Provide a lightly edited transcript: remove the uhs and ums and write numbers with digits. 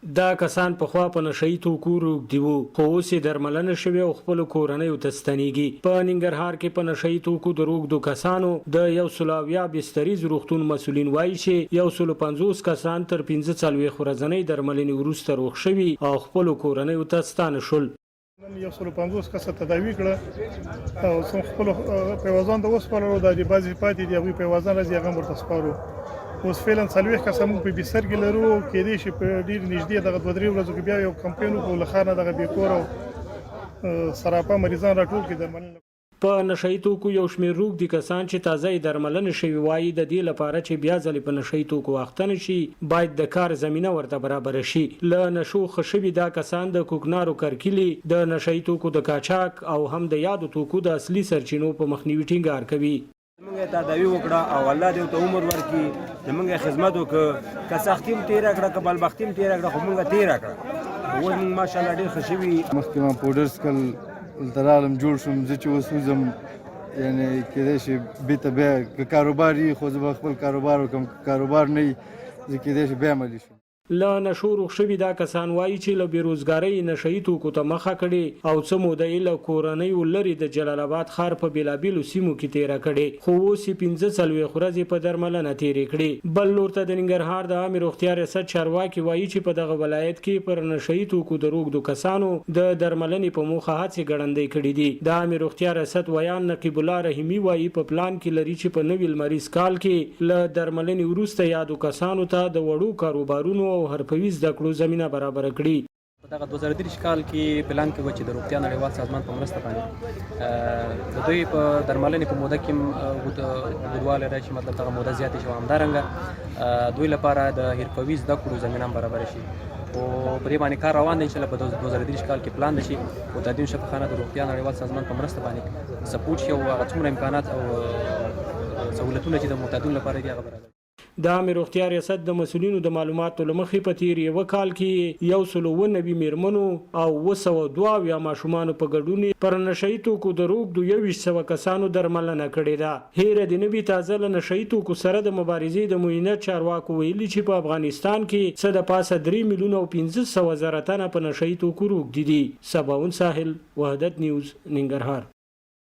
دا کسان پخوا په نشه يي توکو روږدي وو، خو اوس یې درملنه شوې او خپلو کورنیو ته ستنېږي. په ننګرهار کې په نشه يي توکو د روږدو کسانو د یو سلو 70 بستریز روغتون مسؤلین وايي چې یو سلو 50 کسان تر 45 ورځنۍ درملنې وروسته روغ شوي او خپلو کورنیو ته ستانه شول. نن 150 کسه تداوي کړه او څو خپل پیوازان ته وسپارلو. دا دي بعضې پاتې دي، هغوی پیوازان راځي، هغه هم ورته سپارو. اوس فعلا 40 کسه موږ په بستر کې لرو. کېدای شي په ډېر نږدې دغه 2-3 ورځو کې بیا یو کمپاین وکړو، له ښار نه دغه بې کوره او سراپا مریضان راټول کړي درملنې. په نشه يي توکو یو شمېر روږدي کسان چې تازه یې درملنه شوې وايي، د دې لپاره چې بیا ځلې په نشه يي توکو اخته نه شي، باید د کار زمینه ورته برابره شي. له نشو ښه شوي دا کسان د کوکنارو کرکیلې، د نشه يي توکو د قاچاق او هم د یادو توکو د اصلي سرچینو په مخنیوي ټینګار کوي. موږ یې تداوي وکړه او الله دې ورته عمر ورکړي چې موږ یې خدمت وکړ. که سختي هم تېره کړه، که بلبختي هم تېره کړه، خو موږ تېره کړه. اوس موږ ماشاءالله ډېر ښه شوي. مخکې ما پوډر څکل، دلته راغلم، جوړ شوم. زه چې اوس وځم، یعنې کېدای شي بیرته بیا که کاروبار وي، خو زه به خپل کاروبار وکړم، که کاروبار نه وي، زه کېدای شي بیا عملي شم. له نشو روغ شوي دا کسان وايي چې له بې روزګارۍ یې نشه يي توکو ته مخه کړې او څه موده یې له کورنیو لرې د جلال اباد ښار په بېلابېلو سیمو کې تېره کړې، خو اوس یې 45 ورځې په درملنه تېرې کړې. بل لور ته د ننګرهار د عامې روغتیا ریاست چارواکي وايي چې په دغه ولایت کې پر نشه يي توکو د روږدو کسانو د درملنې په موخه هڅې ګړندۍ کړې دي. د عامې روغتیا ریاست ویاند نقیب الله رحیمي وايي، په پلان کې لري چې په نوي لمریز کال کې له درملنې وروسته یادو کسانو ته د وړو کاروبارونو او حرفوي زده کړو زمینه برابره کړي. په دغه 2023 کال کې پلان کې و چې د روغتیا نړیوال سازمان په مرسته باندې د دوی په درملنې په موده کې اوږدوالی راشي، مطلب دغه موده زیاته شي، همدارنګه دوی لپاره د حرفوي زده کړو زمینه هم برابره شي. او په دې باندې کار روان دی چې په 2023 کال کې پلان دی چې معتادین شفاخانه د روغتیا نړیوال سازمان په مرسته باندې سپورټ شي او هغه څومره امکانات او سهولتونه چې د معتادینو لپاره دي هغه برابر. د عامې روغتیا ریاست د مسؤلینو د معلوماتو له مخې په تېر یوه کال کې یې 197 مېرمنو او 772 ماشومانو په ګډون پر نشه یي توکو د روږدو 21 سوه کسانو درملنه کړې ده. هېره دې نه وي تازه له نشه یي توکو سره د مبارزې د معینیت چارواکو ویلي چې په افغانستان کې څه د پاسه درې میلیونه او 500 زره تنه په نشه یي توکو روږدي دي. سباوون ساحل، وحدت نیوز، ننګرهار.